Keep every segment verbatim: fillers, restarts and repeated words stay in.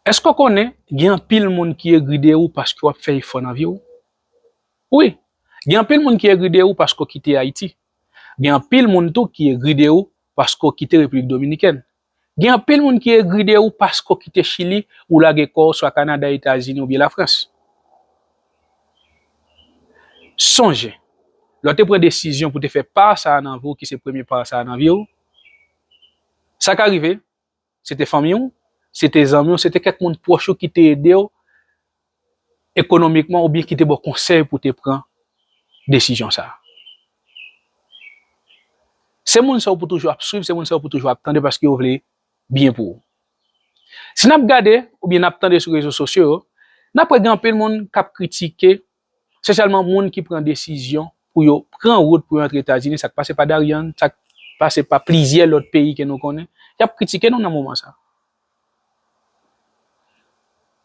Èske w konnen gen anpil moun ki egri de ou paske w ap fè efò nan vi w? Wi, gen anpil moun ki egri de ou paske w kite Ayiti. Gen anpil moun tou ki egri de ou paske w kite Repiblik Dominikèn. Gen anpil moun ki egri de ou paske w kite Chili, ou lage kò w swa Kanada, Etazini oubyen Lafrans. Sonje, lè w te pran desizyon pou te fè pa sa a nan vi w, ki se premye pa sa a nan vi w, sa ka rive, se te fanmi w, se te zanmi w, se te kèk moun pwòch ou ki te ede w ekonomikman oubyen ki te ba w konsèy pou te pran desizyon sa a. Se moun sa yo pou toujou ap swiv, se moun sa yo pou toujou ap tande paske yo vle byen pou ou. Si n ap gade oubyen n ap tande sou rezo sosyo yo, n ap wè gen anpil moun k ap kritike, espesyalman moun ki pran desizyon pou yo pran wout pou yo antre Etazini, sa k pase pa Darian, sa k pase pa plizyè lòt peyi ke nou konnen, y ap kritike nou nan moman sa.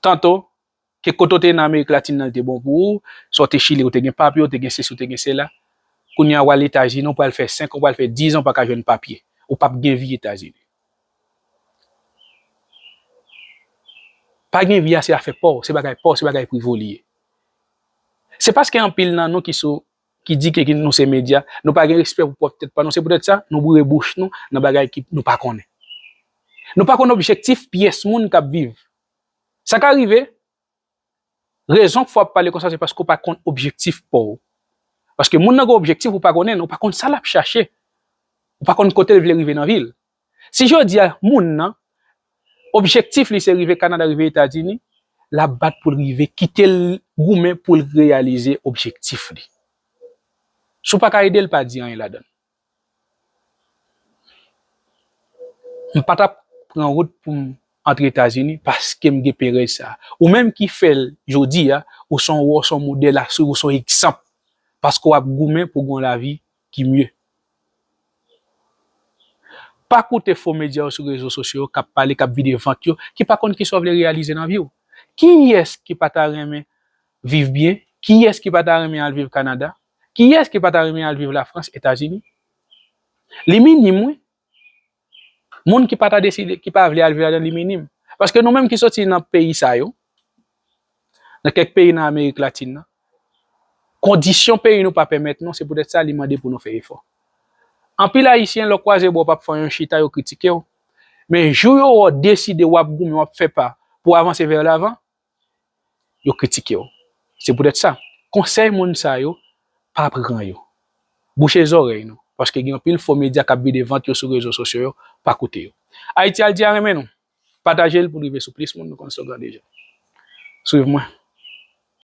Tanto, ke kote w te ye nan Amerik Latin nan, li te bon pou ou, sa w te Chili, ou te gen papye, ou te gen sesi, ou te gen sela. Kounye a, w al Etazini, ou pral fè senk an, ou pral fè diz an, ou pa ka jwenn papye. Ou p ap gen vi Etazini. Pa gen vi a, se afè pa w, se bagay pa w, se bagay prive w li ye. Se paske anpil nan nou ki sou, ki di ke nou se medya, nou pa gen respè pou pwòp tèt pa nou. Se poutèt sa, nou boure bouch nou nan bagay ki nou pa konnen. Nou pa konn objektif pyès moun k ap viv. Sa ka rive, rezon k fè w ap pale konsa, se paske w pa konn objektif pa w. Paske moun nan gen objektif, ou pa konnen, ou pa konn sa l ap chache. Ou pa konn kote l vle rive nan vi l. Si jodi a, moun nan, objektif li se rive Kanada, rive Etazini, l ap bat pou l rive, kite l goumen pou l reyalize objektif li. Si w pa ka ede l, pa di anyen ladan l. M pa t ap pran wout pou m antre Etazini paske m gen perèz sa a. Ou menm ki fè l jodi a, ou se yon, ou se yon modèl a swiv, ou se yon egzanp. Paske w ap goumen pou gen yon lavi ki mye. Pa koute fo medya yo sou rezo sosyo yo k ap pale, k ap vide vant yo, ki pa konn kisa w vle reyalize nan vi w. Kiyès ki pa ta renmen viv byen? Kiyès ki pa ta renmen al viv Kanada? Kiyès ki pa ta renmen al viv Lafrans, Etazini? Li minim, wi. Moun ki pa ta deside, ki pa vle al viv ladan, li minim. Paske nou menm ki soti nan peyi sa yo, nan kèk peyi nan Amerik Latin nan, kondisyon peyi nou pa pèmèt nou, se poutèt sa li mande pou nou fè efò. Anpil Ayisyen, lè w kwaze bò, w p ap fè yon chita, yo kritike w. Men jou yo wè w deside, w ap goumen, w ap fè pa pou w avanse vè lavan, yo kritike w. Se poutèt sa, konsèy moun sa yo, pa pran yo. Bouche zòrèy nou, paske gen anpil fo medya k ap vide vant yo sou rezo sosyo yo, pa koute yo. Ayiti Al Di a renmen nou. Pataje l pou l rive sou plis moun, nou konn slogan deja. Swiv mwen.